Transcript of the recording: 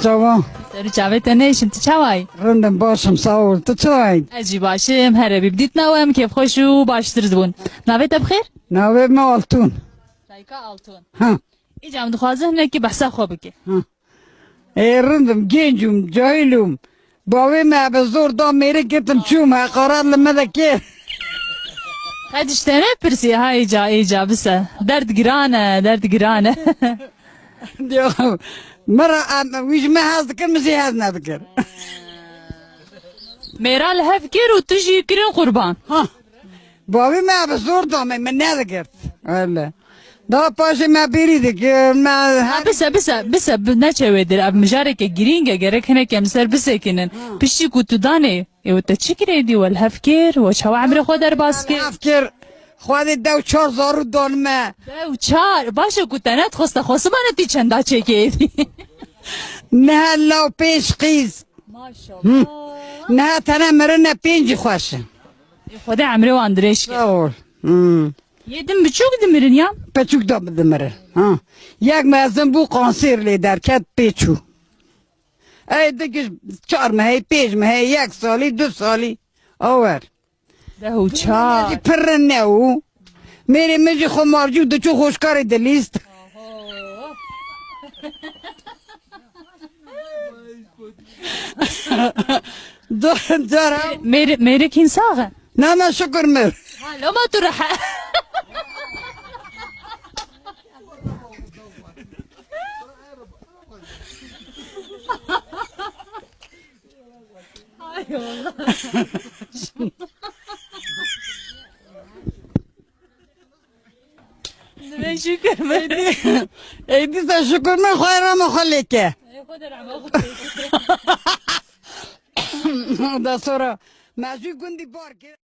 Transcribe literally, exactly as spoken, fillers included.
Çawa? Serî çavê te neyşim, tu çawayî? Rindim, başim, sağ ol. Tu çawayî? Ez jî başim, here bî. Bidît nawe em kêfxweş û baştir dibûn. Navê te bi xêr? Navê me Altun. Rayka Altun. Ha. Îca em dixwazin hinekî behsa xwe bike. Ha. Ê, rindim, genc im, cahil im. Bavê me bi zor da mêrik girtim çûm, heqaret li me de kir. Qe ji te ne pirsî, ha, îca, îca, bise. Derd giran e, derd giran e. Diyor, mira, em, wî ji me hez dikir, min jî hez nedikir. Mêra li hev kir û tu jî kirin qurban. Ha. Bavê me bi zor da me, min nedigirt. Öyle. Daha paşê me bêrî dikir, me Ha, her bise, bise, bise, bi-, neçe wê dir. Ev mijareke girîng e, gerek hinek em ser bisekinin. Ha. Piştî ku tu danê, ê, te çi kirê dî, we li hev kir, we çawa emrê xwe derbas kir? Hev kir, Xwedê dew çar zarû dan me. Dew çar? Baş e ku te nedixwest, te xwestibane tî çenda çêkê êdî. Niha law pênc qîz. Maşallah. Hı. Niha tene mirine pêncî xweş e. Ê, Xwedê emrê wan dirêj ke. Sağ ol. Hı. Yê din biçûk dimirin ya? Piçûk da dimirin. Ha. Yek mezin bû, kanser lê derket, pê çû. Ey dikiş çar mehê, pênc mehê, yek salî, du salî. Awer. Deh û çar. Jî pir ne û. Mêrê min jî xwe marcû diçû xweşkarê dilîst. Cara. Mêr-, mêrik hîn sax e? Na, na, şukur mir. Ha, loma tu rehe. Ay Allah. Divê şükür be. Êdî, êdî te şükür me, xwe rama xwe lêke. Ê, xwe de rama xwe lêke. Da sonra me jû gundî bar kir.